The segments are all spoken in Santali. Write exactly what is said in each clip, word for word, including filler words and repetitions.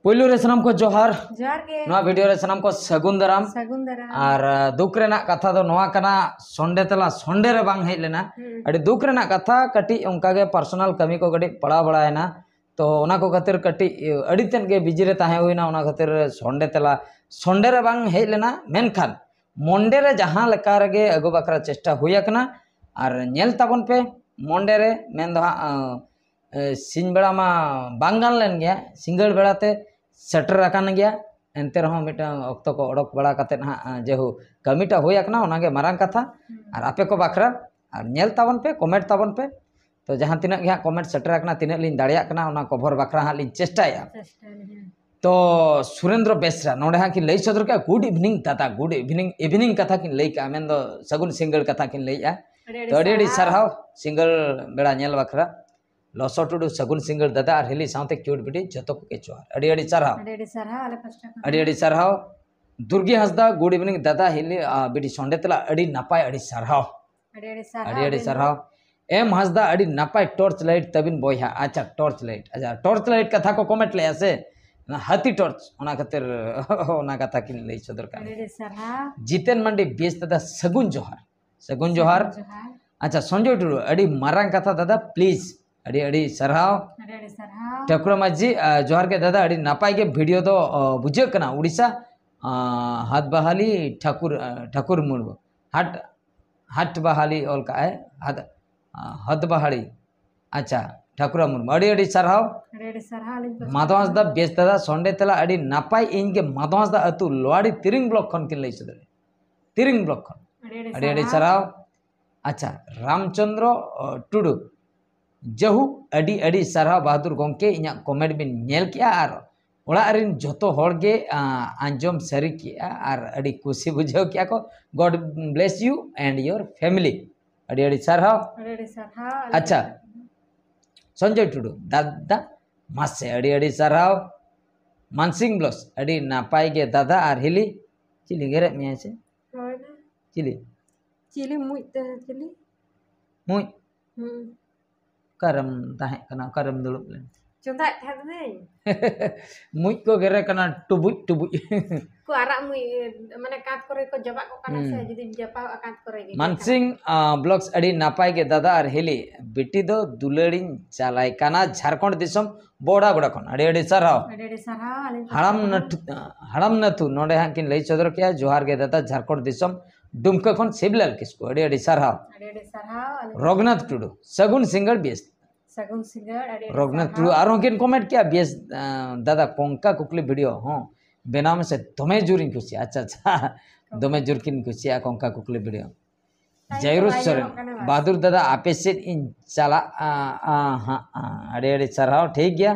ᱯᱳᱭᱞᱳ ᱨᱮ ᱥᱟᱱᱟᱢ ᱠᱚ ᱡᱚᱦᱟᱨ᱾ ᱡᱚᱦᱟᱨ ᱜᱮ᱾ ᱱᱚᱣᱟ ᱵᱷᱤᱰᱤᱭᱳ ᱨᱮ ᱥᱟᱱᱟᱢ ᱠᱚ ᱥᱟᱹᱜᱩᱱ ᱫᱟᱨᱟᱢ᱾ ᱥᱟᱹᱜᱩᱱ ᱫᱟᱨᱟᱢ᱾ ᱟᱨ ᱟᱸ, ᱫᱩᱠ ᱨᱮᱱᱟᱜ ᱠᱟᱛᱷᱟ ᱫᱚ ᱱᱚᱣᱟ ᱠᱟᱱᱟ, ᱥᱚᱱᱰᱮ ᱛᱮᱞᱟ ᱥᱚᱱᱰᱮ ᱨᱮ ᱵᱟᱝ ᱦᱮᱡ ᱞᱮᱱᱟ᱾ ᱦᱩᱸ᱾ ᱟᱹᱰᱤ ᱫᱩᱠ ᱨᱮᱱᱟᱜ ᱠᱟᱛᱷᱟ, ᱠᱟᱹᱴᱤᱡ ᱚᱱᱠᱟ ᱜᱮ ᱯᱟᱨᱥᱚᱱᱟᱞ ᱠᱟᱹᱢᱤ ᱠᱚ ᱠᱟᱹᱴᱤᱡ ᱯᱟᱲᱟᱣ ᱵᱟᱲᱟᱭᱮᱱᱟ, ᱛᱚ ᱚᱱᱟ ᱠᱚ ᱠᱷᱟᱹᱛᱤᱨ ᱠᱟᱹᱴᱤᱡ ᱟᱹᱰᱤ ᱛᱮᱫ ᱜᱮ ᱵᱤᱡᱤ ᱨᱮ ᱛᱟᱦᱮᱸ ᱦᱩᱭᱱᱟ᱾ ᱚᱱᱟ ᱠᱷᱟᱹᱛᱤᱨ ᱥᱚᱱᱰᱮ ᱛᱮᱞᱟ ᱥᱚᱱᱰᱮ ᱨᱮ ᱵᱟᱝ ᱦᱮᱡ ᱞᱮᱱᱟ, ᱢᱮᱱᱠᱷᱟᱱ ᱢᱚᱱᱰᱮ ᱨᱮ ᱡᱟᱦᱟᱸ ᱞᱮᱠᱟ ᱨᱮᱜᱮ ᱟᱹᱜᱩ ᱵᱟᱠᱷᱨᱟ ᱪᱮᱥᱴᱟ ᱦᱩᱭ ᱟᱠᱟᱱᱟ᱾ ᱟᱨ ᱧᱮᱞ ᱛᱟᱵᱚᱱ ᱯᱮ, ᱢᱚᱱᱰᱮ ᱨᱮ ᱢᱮᱱ ᱫᱚ ᱦᱟᱸᱜ ᱟᱸ, ᱮ, ᱥᱤᱧ ᱵᱮᱲᱟ ᱢᱟ ᱵᱟᱝ ᱜᱟᱱ ᱞᱮᱱ ᱜᱮᱭᱟ, ᱥᱤᱸᱜᱟᱹᱲ ᱵᱮᱲᱟ ᱛᱮ ᱥᱮᱴᱮᱨ ᱟᱠᱟᱱ ᱜᱮᱭᱟ᱾ ᱮᱱᱛᱮ ᱨᱮᱦᱚᱸ ᱢᱤᱫᱴᱟᱝ ᱚᱠᱛᱚ ᱠᱚ ᱚᱰᱚᱠ ᱵᱟᱲᱟ ᱠᱟᱛᱮᱫ ᱦᱟᱸᱜ, ᱟᱸ, ᱡᱮᱦᱩ ᱠᱟᱹᱢᱤᱴᱟ ᱦᱩᱭ ᱟᱠᱟᱱᱟ, ᱚᱱᱟᱜᱮ ᱢᱟᱨᱟᱝ ᱠᱟᱛᱷᱟ᱾ ᱦᱩᱸ᱾ ᱟᱨ ᱟᱯᱮ ᱠᱚ ᱵᱟᱠᱷᱨᱟ ᱟᱨ ᱧᱮᱞ ᱛᱟᱵᱚᱱ ᱯᱮ, ᱠᱚᱢᱮᱱᱴ ᱛᱟᱵᱚᱱ ᱯᱮ᱾ ᱛᱚ ᱡᱟᱦᱟᱸ ᱛᱤᱱᱟᱹᱜ ᱜᱮ ᱦᱟᱸᱜ ᱠᱚᱢᱮᱱᱴ ᱥᱮᱴᱮᱨ ᱟᱠᱟᱱᱟ, ᱛᱤᱱᱟᱹᱜ ᱞᱤᱧ ᱫᱟᱲᱮᱭᱟᱜ ᱠᱟᱱᱟ, ᱚᱱᱟ ᱠᱚᱵᱷᱚᱨ ᱵᱟᱠᱷᱨᱟ ᱦᱟᱸᱜ ᱞᱤᱧ ᱪᱮᱥᱴᱟᱭᱟ᱾ ᱪᱮᱥᱴᱟᱭᱟ, ᱦᱮᱸ᱾ ᱛᱚ ᱥᱩᱨᱮᱱᱫᱨᱚ ᱵᱮᱥᱨᱟ ᱱᱚᱰᱮ ᱦᱟᱸᱜ ᱠᱤᱱ ᱞᱟᱹᱭ ᱥᱚᱫᱚᱨ ᱠᱮᱫᱟ, ᱜᱩᱰ ᱤᱵᱷᱤᱱᱤᱝ ᱫᱟᱫᱟ, ᱜᱩᱰ ᱤᱵᱷᱤᱱᱤᱝ, ᱤᱵᱷᱤᱱᱤᱝ ᱠᱟᱛᱷᱟ ᱠᱤᱱ ᱞᱟᱹᱭ ᱠᱟᱜᱼᱟ, ᱢᱮᱱᱫᱚ ᱥᱟᱹᱜᱩᱱ ᱥᱤᱸᱜᱟᱹᱲ ᱠᱟᱛᱷᱟ ᱠᱤᱱ ᱞᱟᱹᱭᱮᱜᱼᱟ᱾ ᱟᱹᱰᱤ ᱟᱹᱰᱤ ᱛᱚ ᱟᱹᱰᱤ ᱟᱹᱰᱤ ᱥᱟᱨᱦᱟᱣ᱾ ᱥᱟᱨᱦᱟᱣ ᱥᱤᱸᱜᱟᱹᱲ ᱵᱮᱲᱟ ᱧᱮᱞ ᱵᱟᱠᱷᱨᱟ᱾ ᱞᱚᱥᱚ ᱴᱩᱰᱩ, ᱥᱟᱹᱜᱩᱱ ᱥᱤᱸᱜᱟᱹᱲ ᱫᱟᱫᱟ ᱟᱨ ᱦᱤᱞᱤ ᱥᱟᱶᱛᱮ ᱠᱤᱭᱩᱴ ᱵᱤᱴᱤ, ᱡᱚᱛᱚ ᱠᱚᱜᱮ ᱡᱚᱦᱟᱨ, ᱟᱹᱰᱤ ᱟᱹᱰᱤ ᱥᱟᱨᱦᱟᱣ᱾ ᱟᱹᱰᱤ ᱟᱹᱰᱤ ᱥᱟᱨᱦᱟᱣ ᱟᱞᱮ ᱯᱟᱥᱴᱟ ᱠᱷᱚᱱ᱾ ᱟᱹᱰᱤ ᱟᱹᱰᱤ ᱥᱟᱨᱦᱟᱣ᱾ ᱫᱩᱨᱜᱤ ᱦᱟᱸᱥᱫᱟ, ᱜᱩᱰ ᱤᱵᱷᱤᱱᱤᱝ ᱫᱟᱫᱟ ᱦᱤᱞᱤ, ᱟ, ᱵᱤᱴᱤ ᱥᱚᱸᱰᱮ ᱛᱮᱞᱟ, ᱟᱹᱰᱤ ᱱᱟᱯᱟᱭ, ᱟᱹᱰᱤ ᱥᱟᱨᱦᱟᱣ᱾ ᱟᱹᱰᱤ ᱟᱹᱰᱤ ᱥᱟᱨᱦᱟᱣ᱾ ᱟᱹᱰᱤ ᱟᱹᱰᱤ ᱟᱹᱵᱤᱱ ᱥᱟᱨᱦᱟᱣ᱾ ᱮᱢ ᱦᱟᱸᱥᱫᱟ, ᱟᱹᱰᱤ ᱱᱟᱯᱟᱭ ᱴᱚᱨᱪ ᱞᱟᱭᱤᱴ ᱛᱟᱵᱤᱱ ᱵᱚᱭᱦᱟ᱾ ᱟᱪᱪᱷᱟ, ᱴᱚᱨᱪ ᱞᱟᱭᱤᱴ, ᱟᱪᱪᱷᱟ, ᱴᱚᱨᱪ ᱞᱟᱭᱤᱴ ᱠᱟᱛᱷᱟ ᱠᱚ ᱠᱚᱢᱮᱱᱴ ᱞᱮᱜᱼᱟ ᱥᱮ, ᱚᱱᱟ ᱦᱟᱹᱛᱤ ᱴᱚᱨᱪ, ᱚᱱᱟ ᱠᱷᱟᱹᱛᱤᱨ ᱚᱱᱟ ᱠᱟᱛᱷᱟ ᱠᱤᱱ ᱞᱟᱹᱭ ᱥᱚᱫᱚᱨ ᱠᱟᱜ ᱟᱹᱰᱤ ᱞᱤᱧᱟ᱾ ᱟᱹᱰᱤ ᱥᱟᱨᱦᱟᱣ᱾ ᱡᱤᱛᱮᱱ ᱢᱟᱱᱰᱤ, ᱵᱮᱥ ᱫᱟᱫᱟ, ᱥᱟᱹᱜᱩᱱ ᱡᱚᱦᱟᱨ᱾ ᱥᱟᱹᱜᱩᱱ ᱡᱚᱦᱟᱨ᱾ ᱡᱚᱦᱟᱨ᱾ ᱟᱪᱪᱷᱟ, ᱥᱚᱧᱡᱚᱭ ᱴᱩᱰᱩ, ᱟᱹᱰᱤ ᱢᱟᱨᱟᱝ ᱠᱟᱛᱷᱟ ᱫᱟᱫᱟ, ᱯᱞᱤᱡ, ᱟᱹᱰᱤ ᱟᱹᱰᱤ ᱥᱟᱨᱦᱟᱣ᱾ ᱟᱹᱰᱤ ᱟᱹᱰᱤ ᱥᱟᱨᱦᱟᱣ᱾ ᱴᱷᱟᱹᱠᱩᱨ ᱢᱟᱹᱡᱷᱤ, ᱟ, ᱡᱚᱦᱟᱨ ᱜᱮ ᱫᱟᱫᱟ, ᱟᱹᱰᱤ ᱱᱟᱯᱟᱭ ᱜᱮ ᱵᱷᱤᱰᱤᱭᱳ ᱫᱚ, ᱚ, ᱵᱩᱡᱷᱟᱹᱜ ᱠᱟᱱᱟ᱾ ᱩᱲᱤᱥᱥᱟ, ᱟ, ᱦᱟᱛᱵᱟᱦᱟᱞᱤ ᱴᱷᱟᱹᱠᱩᱨ, ᱟ, ᱴᱷᱟᱹᱠᱩᱨ ᱢᱩᱨᱢᱩ, ᱦᱟᱴ, ᱦᱟᱴᱵᱟᱦᱟᱞᱤ ᱚᱞ ᱠᱟᱜᱼᱟᱭ, ᱦᱟᱛ-, ᱟ, ᱦᱟᱛᱵᱟᱦᱟᱞᱤ᱾ ᱟᱪᱪᱷᱟ, ᱴᱷᱟᱹᱠᱩᱨ ᱢᱩᱨᱢᱩ, ᱟᱹᱰᱤ ᱟᱹᱰᱤ ᱥᱟᱨᱦᱟᱣ᱾ ᱟᱹᱰᱤ ᱟᱹᱰᱤ ᱥᱟᱨᱦᱟᱣ ᱟᱹᱞᱤᱧ ᱯᱟᱥᱴᱟ ᱢᱟᱫᱷᱚ ᱠᱷᱚᱱ᱾ ᱦᱟᱸᱥᱫᱟ, ᱵᱮᱥ ᱫᱟᱫᱟ, ᱥᱚᱸᱰᱮ ᱛᱮᱞᱟ ᱟᱹᱰᱤ ᱱᱟᱯᱟᱭ, ᱤᱧ ᱜᱮ ᱢᱟᱫᱷᱚ ᱦᱟᱸᱥᱫᱟ ᱟᱹᱛᱩ ᱞᱳᱣᱟᱲᱤ ᱛᱤᱨᱤᱝ ᱵᱞᱚᱠ ᱠᱷᱚᱱ ᱠᱤᱱ ᱞᱟᱹᱭ ᱥᱚᱫᱚᱨ᱾ ᱛᱤᱨᱤᱝ ᱵᱞᱚᱠ ᱠᱷᱚᱱ᱾ ᱟᱹᱰᱤ ᱟᱹᱰᱤ ᱟᱹᱰᱤ ᱟᱹᱰᱤ ᱥᱟᱨᱦᱟᱣ᱾ ᱥᱟᱨᱦᱟᱣ᱾ ᱟᱪᱪᱷᱟ, ᱨᱟᱢᱪᱚᱸᱫᱽᱨᱚ, ᱚ, ᱴᱩᱰᱩ, ᱡᱟᱹᱦᱩ, ᱟᱹᱰᱤ ᱟᱹᱰᱤ ᱥᱟᱨᱦᱟᱣ ᱵᱟᱦᱟᱫᱩᱨ ᱜᱚᱢᱠᱮ, ᱤᱧᱟᱹᱜ ᱠᱚᱢᱮᱱᱴ ᱵᱤᱱ ᱧᱮᱞ ᱠᱮᱜᱼᱟ ᱟᱨ ᱚᱲᱟᱜ ᱨᱮᱱ ᱡᱚᱛᱚ ᱦᱚᱲ ᱜᱮ, ᱟ, ᱟᱸᱡᱚᱢ ᱥᱟᱹᱨᱤ ᱠᱮᱜᱼᱟ ᱟᱨ ᱟᱹᱰᱤ ᱠᱩᱥᱤ ᱵᱩᱡᱷᱟᱹᱣ ᱠᱮᱜᱼᱟ ᱠᱚ᱾ God bless you and your family. ᱟᱹᱰᱤ ᱟᱹᱰᱤ ᱥᱟᱨᱦᱟᱣ᱾ ᱟᱹᱰᱤ ᱟᱹᱰᱤ ᱥᱟᱨᱦᱟᱣ᱾ ᱟᱪᱪᱷᱟ᱾ ᱥᱚᱧᱡᱚᱭ ᱴᱩᱰᱩ, ᱫᱟᱫᱟ, ᱢᱟᱥᱮ ᱟᱹᱰᱤ ᱟᱹᱰᱤ ᱥᱟᱨᱦᱟᱣ᱾ ᱢᱟᱱᱥᱤᱝ ᱵᱞᱚᱥ, ᱟᱹᱰᱤ ᱱᱟᱯᱟᱭ ᱜᱮ ᱫᱟᱫᱟ ᱟᱨ ᱦᱤᱞᱤ᱾ ᱪᱤᱞᱤ ᱜᱮᱨᱮᱫ ᱢᱮᱭᱟᱭ ᱥᱮ? ᱦᱳᱭ ᱫᱟ᱾ ᱪᱤᱞᱤ? ᱪᱤᱞᱤ ᱢᱩᱡ ᱛᱮ ᱪᱤᱞᱤ? ᱢᱩᱡ? ᱦᱩᱸ᱾ ᱚᱠᱟᱨᱮᱢ ᱛᱟᱦᱮᱸ ᱠᱟᱱᱟ, ᱚᱠᱟᱨᱮᱢ ᱫᱩᱲᱩᱵ ᱞᱮᱱᱟ? ᱪᱚᱸᱫᱟᱭᱮᱫ ᱛᱟᱦᱮᱸ ᱫᱚᱧ᱾ ᱢᱩᱡ ᱠᱚ ᱜᱮᱨᱮ ᱠᱟᱱᱟ ᱴᱩᱵᱩᱡ ᱴᱩᱵᱩᱡ᱾ ᱠᱚ ᱟᱨᱟᱜ ᱢᱩᱡ, ᱢᱟᱱᱮ ᱠᱟᱸᱛ ᱠᱚᱨᱮ ᱠᱚ ᱡᱟᱵᱟᱜ ᱠᱚᱜ ᱠᱟᱱᱟ ᱥᱮ, ᱡᱩᱫᱤᱢ ᱡᱟᱯᱟᱣᱟ ᱠᱟᱸᱛ ᱠᱚᱨᱮ ᱜᱮ᱾ ᱢᱟᱱᱥᱤᱝ ᱵᱞᱚᱜᱥ, ᱟᱹᱰᱤ ᱱᱟᱯᱟᱭ ᱜᱮ ᱫᱟᱫᱟ ᱟᱨ ᱦᱤᱞᱤ, ᱵᱤᱴᱤ ᱫᱚ ᱫᱩᱞᱟᱹᱲᱤᱧ ᱪᱟᱞᱟᱭ ᱠᱟᱱᱟ ᱡᱷᱟᱲᱠᱷᱚᱸᱰ ᱫᱤᱥᱚᱢ ᱵᱚᱲᱟ ᱜᱚᱲᱟ ᱠᱷᱚᱱ᱾ ᱟᱹᱰᱤ ᱟᱹᱰᱤ ᱥᱟᱨᱦᱟᱣ᱾ ᱟᱹᱰᱤ ᱟᱹᱰᱤ ᱥᱟᱨᱦᱟᱣ᱾ ᱟᱞᱮ ᱦᱟᱲᱟᱢ ᱱᱟᱹᱴᱷᱩ ᱦᱟᱲᱟᱢ ᱱᱟᱹᱛᱷᱩ ᱱᱚᱰᱮ ᱦᱟᱸᱜ ᱠᱤᱱ ᱞᱟᱹᱭ ᱥᱚᱫᱚᱨ ᱠᱮᱜᱼᱟ, ᱡᱚᱦᱟᱨ ᱜᱮ ᱫᱟᱫᱟ, ᱡᱷᱟᱲᱠᱷᱚᱸᱰ ᱫᱤᱥᱚᱢ ᱰᱩᱢᱠᱟᱹ ᱠᱷᱚᱱ ᱥᱤᱵᱞᱟᱞ ᱠᱤᱥᱠᱩ, ᱟᱹᱰᱤ ᱟᱹᱰᱤ ᱥᱟᱨᱦᱟᱣ᱾ ᱟᱹᱰᱤ ᱟᱹᱰᱤ ᱥᱟᱨᱦᱟᱣ᱾ ᱟᱞᱮ ᱨᱚᱜᱷᱩᱱᱟᱛᱷ ᱴᱩᱰᱩ, ᱥᱟᱹᱜᱩᱱ ᱥᱤᱸᱜᱟᱹᱲ ᱵᱮᱥ᱾ ᱥᱟᱹᱜᱩᱱ ᱥᱤᱸᱜᱟᱹᱲ, ᱟᱹᱰᱤ ᱟᱹᱰᱤ ᱨᱚᱜᱷᱩᱱᱟᱛᱷ ᱥᱟᱨᱦᱟᱣ᱾ ᱴᱩᱰᱩ ᱟᱨᱦᱚᱸ ᱠᱤᱱ ᱠᱚᱢᱮᱱᱴ ᱠᱮᱜᱼᱟ, ᱵᱮᱥ ᱟᱸ, ᱫᱟᱫᱟ ᱠᱚᱝᱠᱟ ᱠᱩᱠᱞᱤ ᱵᱷᱤᱰᱤᱭᱳ ᱦᱚᱸ ᱵᱮᱱᱟᱣ ᱢᱮᱥᱮ, ᱫᱚᱢᱮ ᱡᱳᱨᱤᱧ ᱠᱩᱥᱤᱭᱟᱜᱼᱟ᱾ ᱟᱪᱪᱷᱟ ᱟᱪᱪᱷᱟ, ᱫᱚᱢᱮ ᱡᱳᱨ ᱠᱤᱱ ᱠᱩᱥᱤᱭᱟᱜᱼᱟ ᱠᱚᱝᱠᱟ ᱠᱩᱠᱞᱤ ᱵᱷᱤᱰᱤᱭᱳ᱾ ᱴᱟᱭᱤᱢ ᱡᱟᱭᱨᱩᱥ ᱠᱚ ᱵᱟᱭ ᱥᱚᱨᱮᱱ, ᱧᱟᱢᱚᱜ ᱠᱟᱱᱟ ᱵᱟᱥ᱾ ᱵᱟᱦᱟᱫᱩᱨ ᱫᱟᱫᱟ ᱟᱯᱮ ᱥᱮᱫ ᱤᱧ ᱪᱟᱞᱟᱜᱼᱟ, ᱟᱸ, ᱦᱟᱸᱜ, ᱟᱸ, ᱟᱹᱰᱤ ᱟᱹᱰᱤ ᱥᱟᱨᱦᱟᱣ, ᱴᱷᱤᱠ ᱜᱮᱭᱟ᱾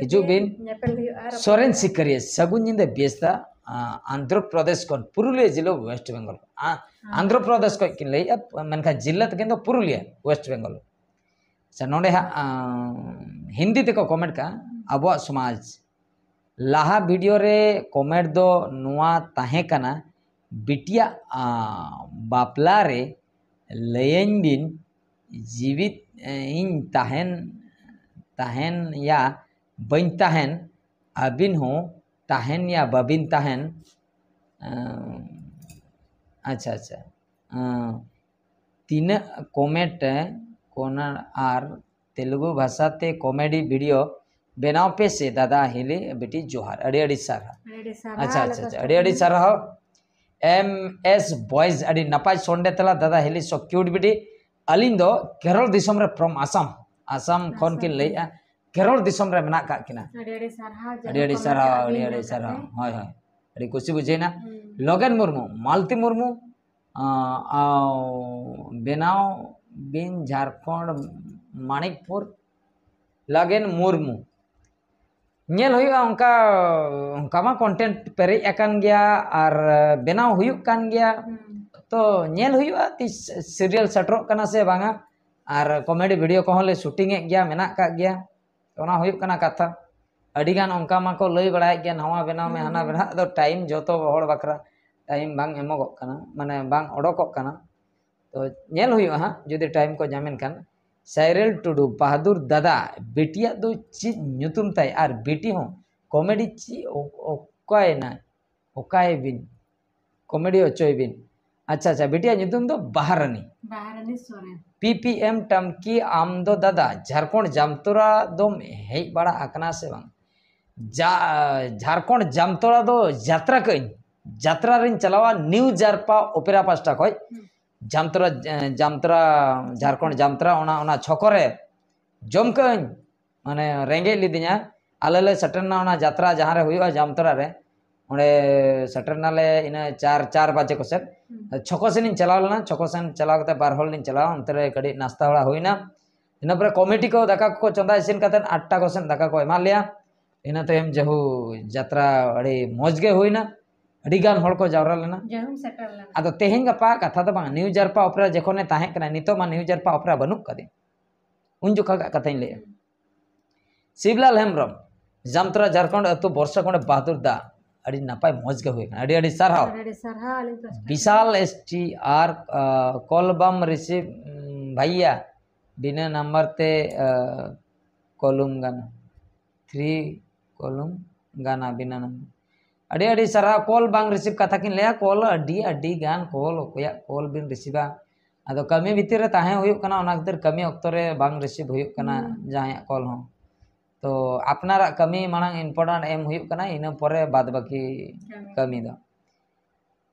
ᱦᱤᱡᱩᱜ ᱵᱤᱱ᱾ ᱧᱮᱯᱮᱞ ᱦᱩᱭᱩᱜᱼᱟ, ᱨᱚᱯᱚᱲ ᱥᱚᱨᱮᱱ ᱦᱩᱭᱩᱜᱼᱟ᱾ ᱥᱤᱠᱟᱹᱨᱤᱭᱟᱹ, ᱥᱟᱹᱜᱩᱱ ᱧᱤᱫᱟᱹ ᱵᱮᱥ ᱫᱟ, ᱟᱸ, ᱟᱱᱫᱷᱨᱚ ᱯᱨᱚᱫᱮᱥ ᱠᱷᱚᱱ, ᱯᱩᱨᱩᱞᱤᱭᱟᱹ ᱡᱤᱞᱟᱹ, ᱳᱭᱮᱥᱴ ᱵᱮᱝᱜᱚᱞ᱾ ᱟᱸ, ᱟᱱᱫᱷᱨᱚ ᱯᱨᱚᱫᱮᱥ ᱠᱷᱚᱱ ᱠᱤᱱ ᱞᱟᱹᱭᱮᱫᱼᱟ, ᱢᱮᱱᱠᱷᱟᱱ ᱡᱤᱞᱟᱹ ᱛᱟᱹᱠᱤᱱ ᱫᱚ ᱯᱩᱨᱩᱞᱤᱭᱟᱹ, ᱳᱭᱮᱥᱴ ᱵᱮᱝᱜᱚᱞ᱾ ᱟᱪᱪᱷᱟ, ᱱᱚᱰᱮ ᱦᱟᱸᱜ, ᱟᱸ, ᱦᱤᱱᱫᱤ ᱛᱮᱠᱚ ᱠᱚᱢᱮᱱᱴ ᱠᱟᱜᱼᱟ, ᱟᱵᱚᱣᱟᱜ ᱥᱚᱢᱟᱡᱽ᱾ ᱞᱟᱦᱟ ᱵᱷᱤᱰᱤᱭᱳ ᱨᱮ ᱠᱚᱢᱮᱱᱴ ᱫᱚ ᱱᱚᱣᱟ ᱛᱟᱦᱮᱸ ᱠᱟᱱᱟ, ᱵᱤᱴᱤᱭᱟᱜ, ᱟᱸ, ᱵᱟᱯᱞᱟ ᱨᱮ ᱞᱟᱹᱭᱟᱹᱧ ᱵᱤᱱ, ᱡᱤᱣᱤᱫ, ᱮ, ᱤᱧ ᱛᱟᱦᱮᱱ, ᱛᱟᱦᱮᱱ ᱭᱟ ᱵᱟᱹᱧ ᱛᱟᱦᱮᱱ, ᱟᱹᱵᱤᱱ ᱦᱚᱸ ᱛᱟᱦᱮᱱ ᱭᱟ ᱵᱟᱹᱵᱤᱱ ᱛᱟᱦᱮᱱ᱾ ᱟᱸ, ᱟᱪᱪᱷᱟ, ᱟᱪᱪᱷᱟ᱾ ᱟᱸ, ᱛᱤᱱᱟᱹᱜ ᱠᱚᱢᱮᱱᱴ ᱠᱚᱱᱟ ᱟᱨ ᱛᱮᱞᱮᱜᱩ ᱵᱷᱟᱥᱟ ᱛᱮ ᱠᱚᱢᱮᱰᱤ ᱵᱷᱤᱰᱤᱭᱳ ᱵᱮᱱᱟᱣ ᱯᱮ ᱥᱮ ᱫᱟᱫᱟ ᱦᱤᱞᱤ ᱵᱤᱴᱤ ᱡᱚᱦᱟᱨ᱾ ᱟᱹᱰᱤ ᱟᱹᱰᱤ ᱥᱟᱨᱦᱟᱣ᱾ ᱟᱹᱰᱤ ᱟᱹᱰᱤ ᱥᱟᱨᱦᱟᱣ᱾ ᱟᱪᱪᱷᱟ, ᱟᱞᱮ ᱟᱪᱪᱷᱟ, ᱟᱪᱪᱷᱟ᱾ ᱯᱟᱥᱴᱟ ᱟᱹᱰᱤ ᱟᱹᱰᱤ ᱠᱷᱚᱱ᱾ ᱥᱟᱨᱦᱟᱣ᱾ ᱮᱢ ᱮᱥ ᱵᱚᱭᱮᱡᱽ, ᱟᱹᱰᱤ ᱱᱟᱯᱟᱭ ᱥᱚᱱᱰᱮ ᱛᱟᱞᱟ ᱫᱟᱫᱟ ᱦᱤᱞᱤ, so cute ᱵᱤᱴᱤ᱾ ᱟᱹᱞᱤᱧ ᱫᱚ ᱠᱮᱨᱚᱞ ᱫᱤᱥᱚᱢ ᱨᱮ from ᱟᱥᱟᱢ, ᱟᱥᱟᱢ ᱠᱷᱚᱱ ᱟᱥᱟᱢ ᱠᱤᱱ ᱠᱷᱚᱱ᱾ ᱞᱟᱹᱭᱮᱫᱼᱟ, ᱠᱮᱨᱚᱞ ᱫᱤᱥᱚᱢ ᱨᱮ ᱢᱮᱱᱟᱜ ᱠᱟᱜ ᱠᱤᱱᱟ᱾ ᱟᱹᱰᱤ ᱟᱹᱰᱤ ᱥᱟᱨᱦᱟᱣ, ᱟᱹᱰᱤ ᱟᱹᱰᱤ ᱡᱟᱦᱟᱸ ᱥᱟᱨᱦᱟᱣ, ᱠᱚᱢᱮᱱᱴ ᱟᱹᱰᱤ ᱟᱹᱵᱤᱱ ᱟᱹᱰᱤ ᱞᱮᱠᱟᱛᱮ᱾ ᱥᱟᱨᱦᱟᱣ᱾ ᱦᱳᱭ, ᱦᱳᱭ, ᱟᱹᱰᱤ ᱠᱩᱥᱤ ᱵᱩᱡᱷᱟᱹᱣᱮᱱᱟ᱾ ᱦᱩᱸ᱾ ᱞᱚᱜᱮᱱ ᱢᱩᱨᱢᱩ, ᱢᱟᱞᱛᱤ ᱢᱩᱨᱢᱩ, ᱟᱸ, ᱟᱣ, ᱵᱮᱱᱟᱣ ᱵᱤᱱ ᱡᱷᱟᱲᱠᱷᱚᱸᱰ ᱢᱟᱱᱤᱠᱯᱩᱨ, ᱞᱚᱜᱮᱱ ᱢᱩᱨᱢᱩ᱾ ᱧᱮᱞ ᱦᱩᱭᱩᱜᱼᱟ, ᱚᱱᱠᱟ, ᱚᱱᱠᱟ ᱢᱟ ᱠᱚᱱᱴᱮᱱᱴ ᱯᱮᱨᱮᱡ ᱟᱠᱟᱱ ᱜᱮᱭᱟ ᱟᱨ ᱵᱮᱱᱟᱣ ᱦᱩᱭᱩᱜ ᱠᱟᱱ ᱜᱮᱭᱟ᱾ ᱦᱩᱸ᱾ ᱛᱚ ᱧᱮᱞ ᱦᱩᱭᱩᱜᱼᱟ, ᱛᱤᱥ ᱥᱤᱨᱤᱭᱟᱞ ᱥᱮᱴᱮᱨᱚᱜ ᱠᱟᱱᱟ ᱥᱮ ᱵᱟᱝᱟ᱾ ᱟᱨ ᱠᱚᱢᱮᱰᱤ ᱵᱷᱤᱰᱤᱭᱳ ᱠᱚᱦᱚᱸ ᱞᱮ ᱥᱩᱴᱤᱝ ᱮᱫ ᱜᱮᱭᱟ, ᱢᱮᱱᱟᱜ ᱠᱟᱜ ᱜᱮᱭᱟ᱾ ᱚᱱᱟ ᱦᱩᱭᱩᱜ ᱠᱟᱱᱟ ᱠᱟᱛᱷᱟ᱾ ᱟᱹᱰᱤ ᱜᱟᱱ ᱚᱱᱠᱟ ᱢᱟᱠᱚ ᱞᱟᱹᱭ ᱵᱟᱲᱟᱭᱮᱫ ᱜᱮᱭᱟ, ᱱᱟᱣᱟ ᱵᱮᱱᱟᱣ ᱢᱮ, ᱦᱩᱸ, ᱦᱟᱱᱟ ᱦᱩᱸ᱾ ᱵᱮᱱᱟᱣ᱾ ᱟᱫᱚ ᱴᱟᱭᱤᱢ ᱡᱚᱛᱚ ᱦᱚᱲ ᱵᱟᱠᱷᱨᱟ ᱴᱟᱭᱤᱢ ᱵᱟᱝ ᱮᱢᱚᱜᱚᱜ ᱠᱟᱱᱟ, ᱢᱟᱱᱮ ᱵᱟᱝ ᱚᱰᱚᱠᱚᱜ ᱠᱟᱱᱟ᱾ ᱛᱚ ᱧᱮᱞ ᱦᱩᱭᱩᱜᱼᱟ ᱦᱟᱸᱜ, ᱡᱩᱫᱤ ᱴᱟᱭᱤᱢ ᱠᱚ ᱧᱟᱢᱮᱱ ᱠᱷᱟᱱ᱾ ᱥᱟᱭᱨᱮᱞ ᱴᱩᱰᱩ, ᱵᱟᱦᱟᱫᱩᱨ ᱫᱟᱫᱟ, ᱵᱤᱴᱤᱭᱟᱜ ᱫᱚ ᱪᱮᱫ ᱧᱩᱛᱩᱢ ᱛᱟᱭ? ᱟᱨ ᱵᱤᱴᱤ ᱦᱚᱸ ᱠᱚᱢᱮᱰᱤ ᱪᱮᱫ ᱚ- ᱚᱠᱟᱭᱮᱱᱟ? ᱚᱠᱟᱭᱮᱵᱤᱱ? ᱠᱚᱢᱮᱰᱤ ᱦᱚᱪᱚᱭ ᱵᱤᱱ᱾ ᱟᱪᱪᱷᱟ, ᱟᱪᱪᱷᱟ, ᱵᱤᱴᱤᱭᱟᱜ ᱧᱩᱛᱩᱢ ᱫᱚ ᱵᱟᱦᱟᱨᱟᱱᱤ᱾ ᱵᱟᱦᱟᱨᱟᱱᱤ ᱥᱚᱨᱮᱱ᱾ ᱯᱤ ᱯᱤ ᱮᱢ ᱴᱟᱢᱠᱤ, ᱟᱢ ᱫᱚ ᱫᱟᱫᱟ ᱡᱷᱟᱲᱠᱷᱚᱸᱰ ᱡᱟᱢᱛᱚᱨᱟ ᱫᱚᱢ ᱦᱮᱡ ᱵᱟᱲᱟ ᱟᱠᱟᱱᱟ ᱥᱮ ᱵᱟᱝ? ᱡᱟ- ᱡᱷᱟᱲᱠᱷᱚᱸᱰ ᱡᱟᱢᱛᱚᱨᱟ ᱫᱚ ᱡᱟᱛᱨᱟ ᱠᱟᱹᱧ, ᱡᱟᱛᱨᱟ ᱨᱤᱧ ᱪᱟᱞᱟᱣᱟ ᱱᱤᱭᱩ ᱡᱟᱨᱯᱟ ᱚᱯᱮᱨᱟ ᱯᱟᱥᱴᱟ ᱠᱷᱚᱡ᱾ ᱦᱩᱸ᱾ ᱡᱟᱢᱛᱚᱨᱟ, ᱮ, ᱡᱟᱢᱛᱚᱨᱟ, ᱡᱷᱟᱲᱠᱷᱚᱸᱰ ᱡᱟᱢᱛᱚᱨᱟ, ᱚᱱᱟ, ᱚᱱᱟ ᱪᱷᱚᱠᱚ ᱨᱮ ᱡᱚᱢ ᱠᱟᱹᱧ, ᱢᱟᱱᱮ ᱨᱮᱸᱜᱮᱡ ᱞᱤᱫᱤᱧᱟ᱾ ᱟᱞᱮ ᱞᱮ ᱥᱮᱴᱮᱨ ᱮᱱᱟ ᱚᱱᱟ ᱡᱟᱛᱨᱟ ᱡᱟᱦᱟᱸ ᱨᱮ ᱦᱩᱭᱩᱜᱼᱟ ᱡᱟᱢᱛᱚᱨᱟ ᱨᱮ, ᱚᱸᱰᱮ ᱥᱮᱴᱮᱨ ᱮᱱᱟᱞᱮ ᱤᱱᱟᱹ ᱪᱟᱨ, ᱪᱟᱨ ᱵᱟᱡᱮ ᱠᱚ ᱥᱮᱫ᱾ ᱦᱩᱸ᱾ ᱪᱷᱚᱠᱚ ᱥᱮᱱ ᱤᱧ ᱪᱟᱞᱟᱣ ᱞᱮᱱᱟ, ᱪᱷᱚᱠᱚ ᱥᱮᱱ ᱪᱟᱞᱟᱣ ᱠᱟᱛᱮ ᱵᱟᱨ ᱦᱚᱲ ᱞᱤᱧ ᱪᱟᱞᱟᱣᱟ, ᱚᱱᱛᱮ ᱨᱮ ᱠᱟᱹᱴᱤᱡ ᱱᱟᱥᱛᱟ ᱵᱟᱲᱟ ᱦᱩᱭᱱᱟ᱾ ᱤᱱᱟᱹ ᱯᱚᱨᱮ ᱠᱚᱢᱤᱴᱤ ᱠᱚ ᱫᱟᱠᱟ ᱠᱚᱠᱚ ᱪᱚᱸᱫᱟ ᱤᱥᱤᱱ ᱠᱟᱛᱮ ᱟᱴᱴᱟ ᱠᱚ ᱥᱮᱱ ᱫᱟᱠᱟ ᱠᱚ ᱮᱢᱟᱫ ᱞᱮᱭᱟ᱾ ᱤᱱᱟᱹ ᱛᱟᱭᱚᱢ ᱡᱟᱦᱩ ᱡᱟᱛᱨᱟ ᱟᱹᱰᱤ ᱢᱚᱡᱽ ᱜᱮ ᱦᱩᱭᱱᱟ, ᱟᱹᱰᱤ ᱜᱟᱱ ᱦᱚᱲ ᱠᱚ ᱡᱟᱣᱨᱟ ᱞᱮᱱᱟ᱾ ᱡᱟᱹᱦᱩᱢ ᱥᱮᱴᱮᱨ ᱞᱮᱱᱟ᱾ ᱟᱫᱚ ᱛᱮᱦᱮᱧ ᱜᱟᱯᱟ ᱠᱟᱛᱷᱟ ᱫᱚ ᱵᱟᱝ, ᱱᱤᱭᱩ ᱡᱟᱨᱯᱟ ᱚᱯᱮᱨᱟ ᱡᱚᱠᱷᱚᱱᱮ ᱛᱟᱦᱮᱸ ᱠᱟᱱᱟ, ᱱᱤᱛᱚᱜ ᱢᱟ ᱱᱤᱭᱩ ᱡᱟᱨᱯᱟ ᱚᱯᱮᱨᱟ ᱵᱟᱹᱱᱩᱜ ᱠᱟᱫᱮ, ᱩᱱ ᱡᱚᱠᱷᱟ ᱠᱟᱛᱷᱟᱧ ᱞᱟᱹᱭᱮᱫᱼᱟ᱾ ᱦᱩᱸ᱾ ᱥᱤᱵᱞᱟᱞ ᱦᱮᱢᱵᱨᱚᱢ, ᱡᱟᱢᱛᱚᱨᱟ ᱡᱷᱟᱲᱠᱷᱚᱸᱰ ᱟᱹᱛᱩ ᱵᱚᱨᱥᱟ ᱠᱚᱸᱰᱮ ᱵᱟᱦᱟᱫᱩᱨ ᱫᱟ, ᱟᱹᱰᱤ ᱱᱟᱯᱟᱭ ᱢᱚᱡᱽ ᱜᱮ ᱦᱩᱭ ᱠᱟᱱᱟ, ᱟᱹᱰᱤ ᱟᱹᱰᱤ ᱥᱟᱨᱦᱟᱣ᱾ ᱟᱹᱰᱤ ᱟᱹᱰᱤ ᱥᱟᱨᱦᱟᱣ ᱟᱹᱞᱤᱧ ᱯᱟᱥᱴᱟ ᱠᱷᱚᱱ᱾ ᱵᱤᱥᱟᱞ ᱮᱥ ᱴᱤ ᱟᱨ, ᱟ, ᱠᱚᱞ ᱵᱟᱢ ᱨᱤᱥᱤᱵᱷ, ᱩᱢ, ᱵᱷᱟᱭᱭᱟ, ᱵᱤᱱᱟᱹ ᱱᱟᱢᱵᱟᱨ ᱛᱮ, ᱟ, ᱠᱚᱞᱩᱢ ᱜᱟᱱᱟ, ᱛᱷᱨᱤ ᱠᱚᱞᱩᱢ ᱜᱟᱱᱟ ᱵᱤᱱᱟᱹ ᱱᱟᱢᱵᱟᱨ᱾ ᱟᱹᱰᱤ ᱟᱹᱰᱤ ᱥᱟᱨᱦᱟᱣ᱾ ᱠᱚᱞ ᱵᱟᱝ ᱨᱤᱥᱤᱵᱷ ᱠᱟᱛᱷᱟ ᱠᱤᱱ ᱞᱟᱹᱭᱟ, ᱠᱚᱞ ᱟᱹᱰᱤ ᱟᱹᱰᱤ ᱜᱟᱱ ᱠᱚᱞ, ᱚᱠᱚᱭᱟᱜ ᱠᱚᱞ ᱵᱤᱱ ᱨᱤᱥᱤᱵᱷᱟ? ᱟᱫᱚ ᱠᱟᱹᱢᱤ ᱵᱷᱤᱛᱤᱨ ᱨᱮ ᱛᱟᱦᱮᱸ ᱦᱩᱭᱩᱜ ᱠᱟᱱᱟ, ᱚᱱᱟ ᱠᱷᱟᱹᱛᱤᱨ ᱠᱟᱹᱢᱤ ᱚᱠᱛᱚ ᱨᱮ ᱵᱟᱝ ᱨᱤᱥᱤᱵᱷ ᱦᱩᱭᱩᱜ ᱠᱟᱱᱟ ᱦᱩᱸ᱾ ᱡᱟᱦᱟᱸᱭᱟᱜ ᱠᱚᱞ ᱦᱚᱸ᱾ ᱛᱚ ᱟᱯᱱᱟᱨᱟᱜ ᱠᱟᱹᱢᱤ ᱢᱟᱲᱟᱝ ᱤᱢᱯᱚᱨᱴᱮᱱᱴ ᱮᱢ ᱦᱩᱭᱩᱜ ᱠᱟᱱᱟ, ᱤᱱᱟᱹ ᱯᱚᱨᱮ ᱵᱟᱫ ᱵᱟᱹᱠᱤ ᱠᱟᱹᱢᱤ᱾ ᱠᱟᱹᱢᱤ ᱫᱚ᱾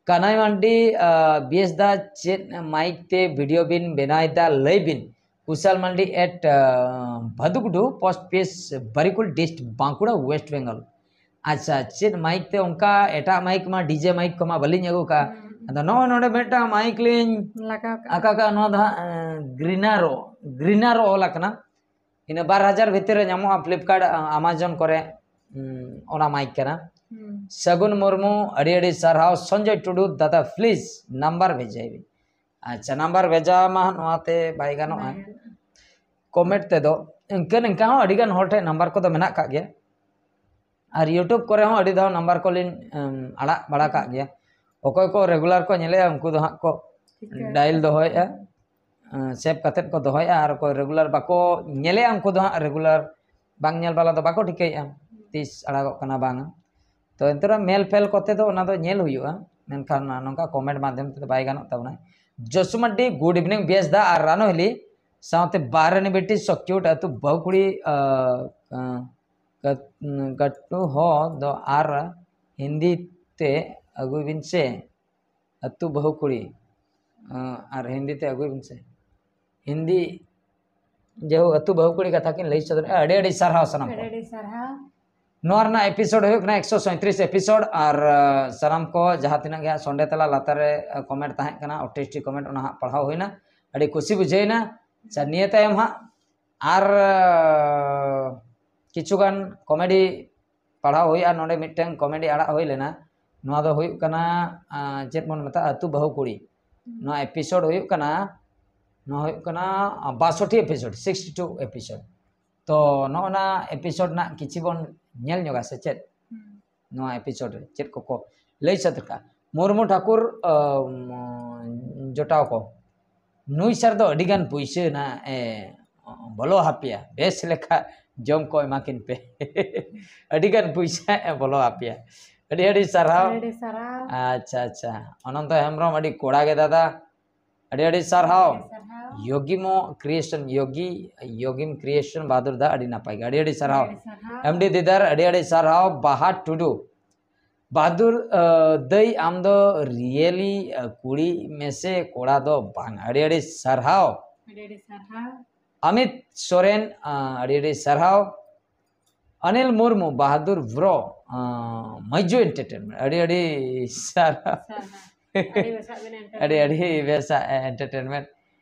ᱠᱟᱱᱟᱭ ᱢᱟᱱᱰᱤ, ᱟ, ᱵᱤᱭᱮᱥ ᱫᱟ, ᱪᱮᱫ ᱢᱟᱭᱤᱠ ᱛᱮ ᱵᱷᱤᱰᱤᱭᱳ ᱵᱤᱱ ᱵᱮᱱᱟᱣ ᱮᱫᱟ? ᱞᱟᱹᱭ ᱵᱤᱱ᱾ ᱠᱩᱥᱟᱞ ᱢᱟᱱᱰᱤ at, ᱟ, Bhadukdu, post office, Barikul, dist Bankura, west Bengal. ᱟᱪᱪᱷᱟ, ᱪᱮᱫ ᱢᱟᱭᱤᱠ ᱛᱮ? ᱚᱱᱠᱟ ᱮᱴᱟᱜ ᱢᱟᱭᱤᱠ ᱢᱟ, ᱰᱤᱡᱮ ᱢᱟᱭᱤᱠ ᱠᱚᱢᱟ ᱵᱟᱹᱞᱤᱧ ᱟᱹᱜᱩ ᱠᱟᱜᱼᱟ᱾ ᱦᱩᱸ᱾ ᱟᱫᱚ ᱱᱚᱜᱼᱚᱭ ᱱᱚᱰᱮ ᱢᱤᱫᱴᱟᱝ ᱢᱟᱭᱤᱠ ᱞᱤᱧ ᱞᱟᱜᱟᱣ ᱠᱟᱜᱼᱟ᱾ ᱟᱠᱟ ᱠᱟᱜᱼᱟ, ᱱᱚᱣᱟ ᱫᱚ ᱦᱟᱸᱜ, ᱮ, ᱜᱨᱤᱱᱟᱨᱳ, ᱜᱨᱤᱱᱟᱨᱳ ᱚᱞ ᱟᱠᱟᱱᱟ᱾ ᱤᱱᱟᱹ ᱵᱟᱨ ᱦᱟᱡᱟᱨ ᱵᱷᱤᱛᱤᱨ ᱨᱮ ᱧᱟᱢᱚᱜᱼᱟ Flipkart, ᱟ-, Amazon ᱠᱚᱨᱮ᱾ ᱦᱩᱸ, ᱚᱱᱟ ᱢᱟᱭᱤᱠ ᱠᱟᱱᱟ᱾ ᱦᱩᱸ᱾ ᱥᱟᱹᱜᱩᱱ ᱢᱩᱨᱢᱩ, ᱟᱹᱰᱤ ᱟᱹᱰᱤ ᱥᱟᱨᱦᱟᱣ᱾ ᱥᱚᱧᱡᱚᱭ ᱴᱩᱰᱩ, ᱫᱟᱫᱟ please ᱱᱟᱢᱵᱟᱨ ᱵᱷᱮᱡᱟᱭ ᱵᱤᱱ᱾ ᱟᱪᱪᱷᱟ, ᱱᱟᱢᱵᱟᱨ ᱵᱷᱮᱡᱟ ᱢᱟ ᱱᱚᱣᱟ ᱛᱮ ᱵᱟᱭ ᱜᱟᱱᱚᱜᱼᱟ᱾ ᱵᱟᱭ ᱜᱟᱱᱚᱜᱼᱟ᱾ ᱠᱚᱢᱮᱱᱴ ᱛᱮᱫᱚ ᱤᱱᱠᱟᱹ ᱱᱤᱝᱠᱟ ᱦᱚᱸ ᱟᱹᱰᱤ ᱜᱟᱱ ᱦᱚᱲ ᱴᱷᱮᱱ ᱱᱟᱢᱵᱟᱨ ᱠᱚᱫᱚ ᱢᱮᱱᱟᱜ ᱠᱟᱜ ᱜᱮᱭᱟ᱾ ᱟᱨ YouTube ᱠᱚᱨᱮ ᱦᱚᱸ ᱟᱹᱰᱤ ᱫᱷᱟᱣ ᱱᱟᱢᱵᱟᱨ ᱠᱚᱞᱤᱧ, ᱮᱢ, ᱟᱲᱟᱜ ᱵᱟᱲᱟ ᱠᱟᱜ ᱜᱮᱭᱟ᱾ ᱚᱠᱚᱭ ᱠᱚ regular ᱠᱚ ᱧᱮᱞᱮᱜᱼᱟ, ᱩᱱᱠᱩ ᱫᱚ ᱦᱟᱸᱜ ᱠᱚ ᱴᱷᱤᱠᱟᱹ᱾ Dial ᱫᱚᱦᱚᱭᱮᱜᱼᱟ᱾ ᱥᱮᱵᱷ ᱠᱟᱛᱮᱫ ᱠᱚ ᱫᱚᱦᱚᱭᱮᱫᱼᱟ, ᱟᱨ ᱚᱠᱚᱭ ᱨᱮᱜᱩᱞᱟᱨ ᱵᱟᱠᱚ ᱧᱮᱞᱮᱜᱼᱟ, ᱩᱱᱠᱩ ᱫᱚ ᱦᱟᱸᱜ ᱨᱮᱜᱩᱞᱟᱨ ᱵᱟᱝ ᱧᱮᱞ ᱵᱟᱞᱟ ᱫᱚ ᱵᱟᱠᱚ ᱴᱷᱤᱠᱟᱹᱭᱮᱫᱼᱟ ᱛᱤᱥ ᱟᱲᱟᱜᱚᱜ ᱠᱟᱱᱟ ᱵᱟᱝᱟ᱾ ᱛᱚ ᱮᱱᱛᱮ ᱨᱮᱦᱚᱸ ᱢᱮᱞ ᱯᱷᱮᱞ ᱠᱚᱛᱮ ᱫᱚ ᱚᱱᱟ ᱫᱚ ᱧᱮᱞ ᱦᱩᱭᱩᱜᱼᱟ, ᱢᱮᱱᱠᱷᱟᱱ ᱱᱚᱝᱠᱟ ᱠᱚᱢᱮᱱᱴ ᱢᱟᱫᱽᱫᱷᱚᱢ ᱛᱮᱫᱚ ᱵᱟᱭ ᱜᱟᱱᱚᱜ ᱛᱟᱵᱚᱱᱟ᱾ ᱡᱚᱥᱩ ᱢᱟᱨᱰᱤ, ᱜᱩᱰ ᱤᱵᱷᱤᱱᱤᱝ ᱵᱮᱥ ᱫᱟ ᱟᱨ ᱨᱟᱱᱩ ᱦᱤᱞᱤ, ᱥᱟᱶᱛᱮ ᱵᱟᱨᱮᱱᱤ ᱵᱤᱴᱤ ᱥᱚ ᱠᱤᱭᱩᱴ ᱟᱹᱛᱩ ᱵᱟᱹᱦᱩ ᱠᱩᱲᱤ, ᱟ, ᱟ, ᱠᱟᱹᱴ-, ᱠᱟᱹᱴᱩ ᱦᱚ ᱫᱚ ᱟᱨ ᱦᱤᱱᱫᱤ ᱛᱮ ᱟᱹᱜᱩᱭ ᱵᱤᱱ ᱥᱮ, ᱟᱹᱛᱩ ᱵᱟᱹᱦᱩ ᱠᱩᱲᱤ, ᱟ, ᱟᱨ ᱦᱤᱱᱫᱤ ᱛᱮ ᱟᱹᱜᱩᱭ ᱵᱤᱱ ᱥᱮ᱾ ᱦᱤᱱᱫᱤ, ᱡᱮᱦᱳᱠ, ᱟᱹᱛᱩ ᱵᱟᱹᱦᱩ ᱠᱩᱲᱤ ᱠᱟᱛᱷᱟ ᱠᱤᱱ ᱞᱟᱹᱭ ᱥᱚᱫᱚᱨᱮᱫᱼᱟ᱾ ᱟᱹᱰᱤ ᱟᱹᱰᱤ ᱥᱟᱨᱦᱟᱣ ᱥᱟᱱᱟᱢ ᱠᱚ᱾ ᱟᱹᱰᱤ ᱟᱹᱰᱤ ᱥᱟᱨᱦᱟᱣ᱾ ᱱᱚᱣᱟ ᱨᱮᱱᱟᱜ ᱮᱯᱤᱥᱳᱰ ᱦᱩᱭᱩᱜ ᱠᱟᱱᱟ ᱮᱠᱥᱚ ᱥᱚᱭᱛᱨᱤᱥ ᱮᱯᱤᱥᱳᱰ, ᱟᱨ, ᱟ, ᱥᱟᱱᱟᱢ ᱠᱚ ᱡᱟᱦᱟᱸ ᱛᱤᱱᱟᱹᱜ ᱜᱮ ᱦᱟᱸᱜ ᱥᱚᱸᱰᱮ ᱛᱟᱞᱟ ᱞᱟᱛᱟᱨ ᱨᱮ, ᱟ, ᱠᱚᱢᱮᱱᱴ ᱛᱟᱦᱮᱸ ᱠᱟᱱᱟ, ᱚᱴᱮᱥᱴᱤ ᱠᱚᱢᱮᱱᱴ, ᱚᱱᱟ ᱦᱟᱸᱜ ᱯᱟᱲᱦᱟᱣ ᱦᱩᱭᱱᱟ, ᱟᱹᱰᱤ ᱠᱩᱥᱤ ᱵᱩᱡᱷᱟᱹᱣᱮᱱᱟ᱾ ᱟᱪᱪᱷᱟ, ᱱᱤᱭᱟᱹ ᱛᱟᱭᱚᱢ ᱦᱟᱸᱜ ᱟᱨ, ᱟ, ᱠᱤᱪᱷᱩ ᱜᱟᱱ ᱠᱚᱢᱮᱰᱤ ᱯᱟᱲᱦᱟᱣ ᱦᱩᱭᱩᱜᱼᱟ᱾ ᱱᱚᱰᱮ ᱢᱤᱫᱴᱟᱝ ᱠᱚᱢᱮᱰᱤ ᱟᱲᱟᱜ ᱦᱩᱭ ᱞᱮᱱᱟ, ᱱᱚᱣᱟ ᱫᱚ ᱦᱩᱭᱩᱜ ᱠᱟᱱᱟ, ᱟ, ᱪᱮᱫ ᱵᱚᱱ ᱢᱮᱛᱟᱜᱼᱟ, ᱟᱹᱛᱩ ᱵᱟᱹᱦᱩ ᱠᱩᱲᱤ᱾ ᱦᱩᱸ᱾ ᱱᱚᱣᱟ ᱮᱯᱤᱥᱳᱰ ᱦᱩᱭᱩᱜ ᱠᱟᱱᱟ, ᱱᱚᱣᱟ ᱦᱩᱭᱩᱜ ᱠᱟᱱᱟ, ᱟ, ᱵᱟᱥᱚᱴᱴᱤ ᱮᱯᱤᱥᱳᱰ, ᱥᱤᱠᱥᱴᱤ ᱴᱩ ᱮᱯᱤᱥᱳᱰ᱾ ᱛᱚ ᱱᱚᱜᱼᱚ ᱱᱟ ᱮᱯᱤᱥᱳᱰ ᱨᱮᱱᱟᱜ ᱠᱤᱪᱷᱤ ᱵᱚᱱ ᱧᱮᱞ ᱧᱚᱜᱟ ᱥᱮ ᱪᱮᱫ? ᱦᱩᱸ᱾ ᱱᱚᱣᱟ ᱮᱯᱤᱥᱳᱰ ᱨᱮ ᱪᱮᱫ ᱠᱚᱠᱚ ᱞᱟᱹᱭ ᱥᱚᱫᱚᱨ ᱠᱟᱜᱼᱟ᱾ ᱢᱩᱨᱢᱩ ᱴᱷᱟᱠᱩᱨ, ᱟᱢ, ᱡᱚᱴᱟᱣ ᱠᱚ, ᱱᱩᱭ ᱥᱟᱨ ᱫᱚ ᱟᱹᱰᱤᱜᱟᱱ ᱯᱩᱭᱥᱟᱹ ᱱᱟᱜ ᱮ ᱵᱚᱞᱚ ᱟᱯᱮᱭᱟ, ᱵᱮᱥ ᱞᱮᱠᱟ ᱡᱚᱢ ᱠᱚ ᱮᱢᱟ ᱠᱤᱱ ᱯᱮ᱾ ᱟᱹᱰᱤᱜᱟᱱ ᱯᱩᱭᱥᱟᱹ ᱮ ᱵᱚᱞᱚ ᱟᱯᱮᱭᱟ᱾ ᱟᱹᱰᱤ ᱟᱹᱰᱤ ᱥᱟᱨᱦᱟᱣ᱾ ᱟᱹᱰᱤ ᱥᱟᱨᱦᱟᱣ᱾ ᱟᱪᱪᱷᱟ, ᱟᱪᱪᱷᱟ, ᱚᱱᱚᱱᱛᱚ ᱦᱮᱢᱵᱨᱚᱢ, ᱟᱹᱰᱤ ᱠᱚᱲᱟ ᱜᱮ ᱫᱟᱫᱟ, ᱟᱹᱰᱤ ᱟᱹᱰᱤ ᱥᱟᱨᱦᱟᱣ᱾ ᱟᱹᱰᱤ ᱥᱟᱨᱦᱟᱣ᱾ ᱭᱳᱜᱤᱢᱳ ᱠᱨᱤᱭᱮᱥᱚᱱ, ᱭᱳᱜᱤ, ᱭᱳᱜᱤᱢ ᱠᱨᱤᱭᱮᱥᱚᱱ ᱵᱟᱦᱟᱫᱩᱨ ᱫᱟ, ᱟᱹᱰᱤ ᱱᱟᱯᱟᱭ ᱜᱮ, ᱟᱹᱰᱤ ᱟᱹᱰᱤ ᱥᱟᱨᱦᱟᱣ᱾ ᱟᱹᱰᱤ ᱥᱟᱨᱦᱟᱣ᱾ ᱮᱢᱰᱤ ᱫᱤᱫᱟᱨ, ᱟᱹᱰᱤ ᱟᱹᱰᱤ ᱥᱟᱨᱦᱟᱣ᱾ ᱵᱟᱦᱟ ᱴᱩᱰᱩ, ᱵᱟᱦᱟᱫᱩᱨ, ᱟ, ᱫᱟᱹᱭ, ᱟᱢ ᱫᱚ ᱨᱤᱭᱮᱞᱤ, ᱟ, ᱠᱩᱲᱤ ᱢᱮᱥᱮ ᱠᱚᱲᱟ ᱫᱚ ᱵᱟᱝ, ᱟᱹᱰᱤ ᱟᱹᱰᱤ ᱥᱟᱨᱦᱟᱣ᱾ ᱟᱹᱰᱤ ᱟᱹᱰᱤ ᱥᱟᱨᱦᱟᱣ᱾ ᱟᱢᱤᱛ ᱥᱚᱨᱮᱱ, ᱟ, ᱟᱹᱰᱤ ᱟᱹᱰᱤ ᱥᱟᱨᱦᱟᱣ᱾ ᱚᱱᱤᱞ ᱢᱩᱨᱢᱩ, ᱵᱟᱦᱟᱫᱩᱨ ᱵᱨᱚ, ᱟ, ᱢᱟᱹᱡᱩ ᱮᱱᱴᱟᱨᱴᱮᱱᱢᱮᱱᱴ, ᱟᱹᱰᱤ ᱟᱹᱰᱤ ᱥᱟᱨᱦᱟᱣ᱾ ᱥᱟᱨᱦᱟᱣ᱾ ᱟᱹᱰᱤ ᱵᱮᱥᱟᱜ ᱵᱮᱱ ᱟᱹᱰᱤ ᱟᱹᱰᱤ ᱮᱱᱴᱟᱨᱴᱮᱱᱢᱮᱱᱴ᱾ ᱵᱮᱥᱟ ᱮᱱᱴᱟᱨᱴᱮᱱᱢᱮᱱᱴ᱾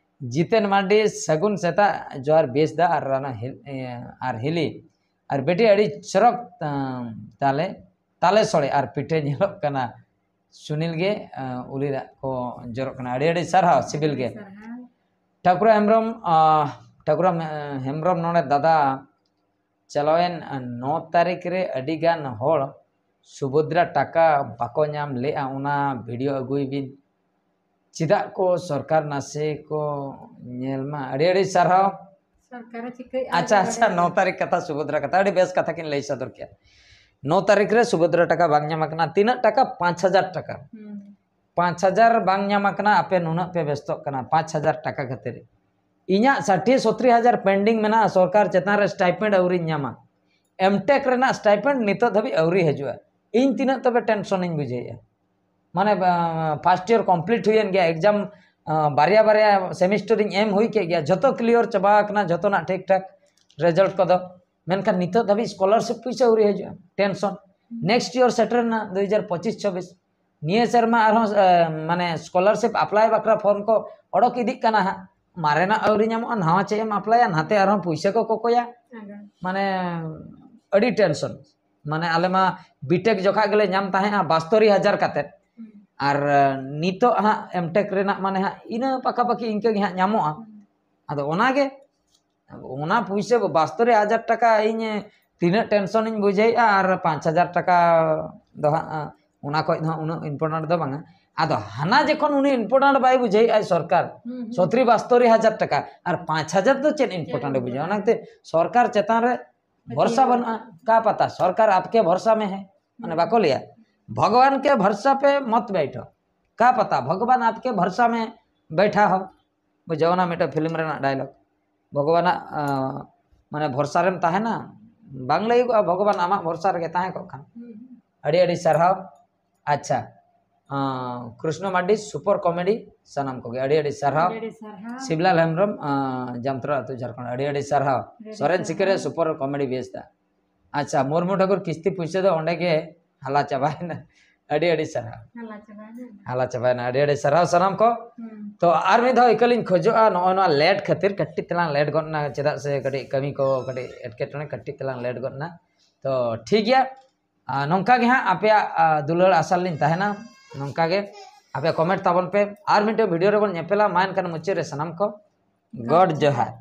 ᱡᱤᱛᱮᱱ ᱢᱟᱨᱰᱤ, ᱥᱟᱹᱜᱩᱱ ᱥᱮᱛᱟᱜ, ᱡᱚᱦᱟᱨ ᱵᱮᱥ ᱫᱟ ᱟᱨ ᱨᱟᱱᱟ ᱦᱤᱞ-, ᱮ, ᱟᱨ ᱦᱤᱞᱤ᱾ ᱟᱨ ᱵᱮᱴᱤ ᱟᱹᱰᱤ ᱪᱚᱨᱚᱠ, ᱟᱢ, ᱛᱟᱞᱮ, ᱛᱟᱞᱮ ᱥᱚᱲᱮ ᱟᱨ ᱯᱤᱴᱷᱟᱹ ᱧᱮᱞᱚᱜ ᱠᱟᱱᱟ᱾ ᱥᱩᱱᱤᱞ ᱜᱮ, ᱟ, ᱩᱞᱤ ᱫᱟᱜ ᱠᱚ ᱡᱚᱨᱚᱜ ᱠᱟᱱᱟ᱾ ᱟᱹᱰᱤ ᱟᱹᱰᱤ ᱥᱟᱨᱦᱟᱣ, ᱥᱤᱵᱤᱞ ᱜᱮ᱾ ᱥᱟᱨᱦᱟᱣ᱾ ᱴᱷᱟᱠᱩᱨᱟ ᱦᱮᱢᱵᱨᱚᱢ, ᱟ, ᱴᱷᱟᱠᱩᱨᱟ ᱦᱮᱢᱵᱨᱚᱢ ᱱᱚᱰᱮ ᱫᱟᱫᱟ ᱪᱟᱞᱟᱣᱮᱱ ᱱᱚ ᱛᱟᱹᱨᱤᱠᱷ ᱨᱮ ᱟᱹᱰᱤ ᱜᱟᱱ ᱦᱚᱲ ᱥᱩᱵᱷᱚᱫᱨᱟ ᱴᱟᱠᱟ ᱵᱟᱠᱚ ᱧᱟᱢ ᱞᱮᱜᱼᱟ, ᱚᱱᱟ ᱵᱷᱤᱰᱤᱭᱳ ᱟᱹᱜᱩᱭ ᱵᱤᱱ᱾ ᱪᱮᱫᱟᱜ ᱠᱚ ᱥᱚᱨᱠᱟᱨ ᱱᱟᱥᱮ ᱠᱚ ᱧᱮᱞ ᱢᱟ᱾ ᱟᱹᱰᱤ ᱟᱹᱰᱤ ᱥᱟᱨᱦᱟᱣ᱾ ᱥᱚᱨᱠᱟᱨᱮ ᱪᱤᱠᱟᱹᱭᱮᱫᱼᱟ? ᱟᱪᱪᱷᱟ ᱟᱪᱪᱷᱟ, ᱱᱚ ᱛᱟᱹᱨᱤᱠᱷ ᱠᱟᱛᱷᱟ ᱥᱩᱵᱷᱚᱫᱨᱟ ᱠᱟᱛᱷᱟ ᱟᱹᱰᱤ ᱵᱮᱥ ᱠᱟᱛᱷᱟ ᱠᱤᱱ ᱞᱟᱹᱭ ᱥᱚᱫᱚᱨ ᱠᱮᱫᱟ᱾ ᱱᱚ ᱛᱟᱹᱨᱤᱠᱷ ᱨᱮ ᱥᱩᱵᱷᱚᱫᱨᱟ ᱴᱟᱠᱟ ᱵᱟᱝ ᱧᱟᱢ ᱟᱠᱟᱱᱟ᱾ ᱛᱤᱱᱟᱹᱜ ᱴᱟᱠᱟ? ᱯᱟᱸᱪ ᱦᱟᱡᱟᱨ ᱴᱟᱠᱟ᱾ ᱦᱩᱸ᱾ ᱯᱟᱸᱪ ᱦᱟᱡᱟᱨ ᱵᱟᱝ ᱧᱟᱢ ᱟᱠᱟᱱᱟ, ᱟᱯᱮ ᱱᱩᱱᱟᱹᱜ ᱯᱮ ᱵᱮᱥᱛᱚᱜ ᱠᱟᱱᱟ ᱯᱟᱸᱪ ᱦᱟᱡᱟᱨ ᱴᱟᱠᱟ ᱠᱷᱟᱹᱛᱤᱨ᱾ ᱤᱧᱟᱹᱜ ᱥᱟᱴᱷᱤ ᱥᱚᱛᱨᱤ ᱦᱟᱡᱟᱨ pending ᱢᱮᱱᱟᱜᱼᱟ, ᱥᱚᱨᱠᱟᱨ ᱪᱮᱛᱟᱱ ᱨᱮ stipend ᱟᱹᱣᱨᱤᱧ ᱧᱟᱢᱟ᱾ M.Tech ᱨᱮᱱᱟᱜ stipend ᱱᱤᱛᱚᱜ ᱫᱷᱟᱹᱵᱤᱡ ᱟᱹᱣᱨᱤ ᱦᱤᱡᱩᱜᱼᱟ᱾ ᱤᱧ ᱛᱤᱱᱟᱹᱜ ᱛᱚᱵᱮ tension ᱤᱧ ᱵᱩᱡᱷᱟᱹᱣᱮᱫᱼᱟ᱾ ᱢᱟᱱᱮ first year complete ᱦᱩᱭᱮᱱ ᱜᱮᱭᱟ, exam ᱵᱟᱨᱭᱟ ᱵᱟᱨᱭᱟ semester ᱤᱧ ᱮᱢ ᱦᱩᱭ ᱠᱮᱫ ᱜᱮᱭᱟ, ᱡᱷᱚᱛᱚ clear ᱪᱟᱵᱟ ᱟᱠᱟᱱᱟ, ᱡᱷᱚᱛᱚᱱᱟᱜ ᱴᱷᱤᱠ ᱴᱷᱟᱠ result ᱠᱚᱫᱚ᱾ ᱢᱮᱱᱠᱷᱟᱱ ᱱᱤᱛᱚᱜ ᱫᱷᱟᱹᱵᱤᱡ scholarship ᱯᱩᱭᱥᱟᱹ ᱟᱹᱣᱨᱤ ᱦᱤᱡᱩᱜᱼᱟ᱾ Tension᱾ Next year ᱥᱮᱴᱮᱨ ᱮᱱᱟ, ᱫᱩ ᱦᱟᱡᱟᱨ ᱯᱚᱸᱪᱤᱥ ᱪᱷᱟᱵᱵᱤᱥ᱾ ᱱᱤᱭᱟᱹ ᱥᱮᱨᱢᱟ ᱟᱨᱦᱚᱸ ᱮ, ᱢᱟᱱᱮ scholarship apply ᱵᱟᱠᱷᱨᱟ form ᱠᱚ ᱚᱰᱚᱠ ᱤᱫᱤᱜ ᱠᱟᱱᱟ ᱦᱟᱸᱜ᱾ ᱢᱟᱨᱮᱱᱟᱜ ᱟᱹᱣᱨᱤ ᱧᱟᱢᱚᱜᱼᱟ, ᱱᱟᱣᱟ ᱪᱮᱫ ᱮᱢ ᱟᱯᱞᱟᱭᱟ, ᱱᱟᱛᱮ ᱟᱨᱦᱚᱸ ᱯᱩᱭᱥᱟᱹ ᱠᱚ ᱠᱚᱠᱚᱭᱟ᱾ ᱟᱫᱚ, ᱢᱟᱱᱮ ᱟᱹᱰᱤ tension᱾ ᱢᱟᱱᱮ ᱟᱞᱮ ᱢᱟ B.Tech ᱡᱚᱠᱷᱟ ᱜᱮᱞᱮ ᱧᱟᱢ ᱛᱟᱦᱮᱸᱜᱼᱟ ᱵᱟᱥᱛᱚᱨᱤ ᱦᱟᱡᱟᱨ ᱠᱟᱛᱮᱫ, ᱦᱩᱸ᱾ ᱟᱨ ᱮ, ᱱᱤᱛᱚᱜ ᱦᱟᱸᱜ M.Tech ᱨᱮᱱᱟᱜ ᱢᱟᱱᱮ ᱦᱟᱸᱜ ᱤᱱᱟᱹ ᱯᱟᱠᱟᱯᱟᱠᱤ ᱤᱱᱠᱟᱹ ᱜᱮ ᱦᱟᱸᱜ ᱧᱟᱢᱚᱜᱼᱟ᱾ ᱦᱩᱸ᱾ ᱟᱫᱚ ᱚᱱᱟᱜᱮ, ᱚᱱᱟ ᱯᱩᱭᱥᱟᱹ ᱵᱟᱥᱛᱚᱨᱤ ᱦᱟᱡᱟᱨ ᱴᱟᱠᱟ ᱤᱧ ᱛᱤᱱᱟᱹᱜ tension ᱤᱧ ᱵᱩᱡᱷᱟᱹᱣᱮᱫᱼᱟ, ᱟᱨ ᱯᱟᱸᱪ ᱦᱟᱡᱟᱨ ᱴᱟᱠᱟ ᱫᱚ ᱦᱟᱸᱜ, ᱚᱱᱟ ᱠᱷᱚᱡ ᱫᱚ ᱦᱟᱸᱜ ᱩᱱᱟᱹᱜ important ᱫᱚ ᱵᱟᱝᱟ᱾ ᱟᱫᱚ ᱦᱟᱱᱟ ᱡᱚᱠᱷᱚᱱ ᱩᱱᱤ important ᱵᱟᱭ ᱵᱩᱡᱷᱟᱹᱣᱮᱫᱼᱟᱭ ᱥᱚᱨᱠᱟᱨ, ᱦᱩᱸ, ᱦᱩᱸ᱾ ᱥᱚᱛᱨᱤ ᱵᱟᱥᱛᱚᱨᱤ ᱦᱟᱡᱟᱨ ᱴᱟᱠᱟ, ᱟᱨ ᱯᱟᱸᱪ ᱦᱟᱡᱟᱨ ᱫᱚ ᱪᱮᱫ important ᱮ ᱵᱩᱡᱷᱟᱹᱣᱟ? ᱚᱱᱟ ᱠᱷᱟᱹᱛᱤᱨ ᱥᱚᱨᱠᱟᱨ ᱪᱮᱛᱟᱱ ᱨᱮ ᱵᱷᱚᱨᱥᱟ ᱯᱟᱹᱛᱭᱟᱹᱣ᱾ ᱵᱟᱹᱱᱩᱜᱼᱟ᱾ ᱠᱟ ᱯᱟᱛᱟ, ᱥᱚᱨᱠᱟᱨ ᱟᱯᱠᱮ ᱵᱷᱚᱨᱥᱟ ᱢᱮ ᱦᱮ, ᱢᱟᱱᱮ ᱵᱟᱠᱚ ᱞᱟᱹᱭᱟ, ᱵᱷᱚᱜᱚᱵᱟᱱ ᱠᱮ ᱵᱷᱚᱨᱥᱟ ᱯᱮ ᱢᱚᱛ ᱵᱮᱴᱷᱚ, ᱠᱟ ᱯᱟᱛᱟ ᱵᱷᱚᱜᱚᱵᱟᱱ ᱟᱯᱠᱮ ᱵᱷᱚᱨᱥᱟ ᱢᱮ ᱵᱮᱴᱷᱟ ᱦᱚ᱾ ᱵᱩᱡᱷᱟᱹᱣ, ᱚᱱᱟ ᱢᱤᱫᱴᱮᱱ film ᱨᱮᱱᱟᱜ dialogue᱾ ᱵᱷᱚᱜᱚᱵᱟᱱᱟᱜ ᱟᱸ, ᱢᱟᱱᱮ ᱵᱷᱚᱨᱥᱟ ᱨᱮᱢ ᱛᱟᱦᱮᱱᱟ, ᱵᱟᱝ ᱞᱟᱹᱭᱚᱜᱼᱟ ᱵᱷᱚᱜᱚᱵᱟᱱ ᱟᱢᱟᱜ ᱵᱷᱚᱨᱥᱟ ᱨᱮᱜᱮ ᱛᱟᱦᱮᱸ ᱠᱚᱜ ᱠᱷᱟᱱ᱾ ᱦᱩᱸ, ᱦᱩᱸ᱾ ᱟᱹᱰᱤ ᱟᱹᱰᱤ ᱥᱟᱨᱦᱟᱣ᱾ ᱟᱪᱪᱷᱟ, ᱟᱸ, ᱠᱨᱤᱥᱱᱚ ᱢᱟᱨᱰᱤ super comedy ᱥᱟᱱᱟᱢ ᱠᱚᱜᱮ ᱟᱹᱰᱤ ᱟᱹᱰᱤ ᱥᱟᱨᱦᱟᱣ᱾ ᱟᱹᱰᱤ ᱟᱹᱰᱤ ᱥᱟᱨᱦᱟᱣ᱾ ᱥᱤᱵᱞᱟᱞ ᱦᱮᱢᱵᱨᱚᱢ, ᱟᱸ, ᱡᱟᱢᱛᱚᱲᱟ ᱟᱹᱛᱩ ᱡᱷᱟᱲᱠᱷᱚᱸᱰ, ᱟᱹᱰᱤ ᱟᱹᱰᱤ ᱥᱟᱨᱦᱟᱣ᱾ ᱟᱹᱰᱤ ᱟᱹᱰᱤ ᱥᱚᱨᱮᱱ ᱥᱟᱨᱦᱟᱣ᱾ ᱥᱤᱠᱟᱹᱨᱤᱭᱟᱹ super comedy ᱵᱮᱥ ᱫᱟ᱾ ᱟᱪᱪᱷᱟ, ᱢᱩᱨᱢᱩ ᱴᱷᱟᱹᱠᱩᱨ ᱠᱤᱥᱛᱤ ᱯᱩᱭᱥᱟᱹ ᱫᱚ ᱚᱸᱰᱮ ᱜᱮ ᱦᱟᱞᱟ ᱪᱟᱵᱟᱭᱮᱱᱟ᱾ ᱟᱹᱰᱤ ᱟᱹᱰᱤ ᱥᱟᱨᱦᱟᱣ᱾ ᱦᱟᱞᱟ ᱪᱟᱵᱟᱭᱮᱱᱟ᱾ ᱦᱟᱞᱟ ᱪᱟᱵᱟᱭᱮᱱᱟ, ᱟᱹᱰᱤ ᱟᱹᱰᱤ ᱥᱟᱨᱦᱟᱣ ᱥᱟᱱᱟᱢ ᱠᱚ᱾ ᱦᱩᱸ᱾ ᱛᱚ ᱟᱨ ᱢᱤᱫ ᱫᱷᱟᱣ ᱤᱠᱟᱹᱞᱤᱧ ᱠᱷᱚᱡᱚᱜᱼᱟ, ᱱᱚᱜᱼᱚᱭ ᱱᱚᱣᱟ late ᱠᱷᱟᱹᱛᱤᱨ ᱠᱟᱹᱴᱤᱡ ᱛᱮᱞᱟᱝ late ᱜᱚᱫ ᱮᱱᱟ, ᱪᱮᱫᱟᱜ ᱥᱮ ᱠᱟᱹᱴᱤᱡ ᱠᱟᱹᱢᱤ ᱠᱚ ᱠᱟᱹᱴᱤᱡ ᱮᱴᱠᱮᱴᱚᱬᱮ, ᱠᱟᱹᱴᱤᱡ ᱛᱮᱞᱟᱝ late ᱜᱚᱫ ᱮᱱᱟ᱾ ᱛᱚ ᱴᱷᱤᱠ ᱜᱮᱭᱟ, ᱟᱨ ᱱᱚᱝᱠᱟ ᱜᱮ ᱦᱟᱸᱜ ᱟᱯᱮᱭᱟᱜ, ᱟᱨ, ᱫᱩᱞᱟᱹᱲ ᱟᱥᱟ ᱨᱮᱞᱤᱧ ᱛᱟᱦᱮᱱᱟ᱾ ᱱᱚᱝᱠᱟ ᱜᱮ ᱟᱯᱮ comment ᱛᱟᱵᱚᱱ ᱯᱮ, ᱟᱨ ᱢᱤᱫᱴᱮᱱ video ᱨᱮᱵᱚᱱ ᱧᱮᱯᱮᱞᱟ᱾ ᱢᱟ ᱮᱱᱠᱷᱟᱱ ᱢᱩᱪᱟᱹᱫ ᱨᱮ ᱥᱟᱱᱟᱢ ᱠᱚ God ᱡᱚᱦᱟᱨ᱾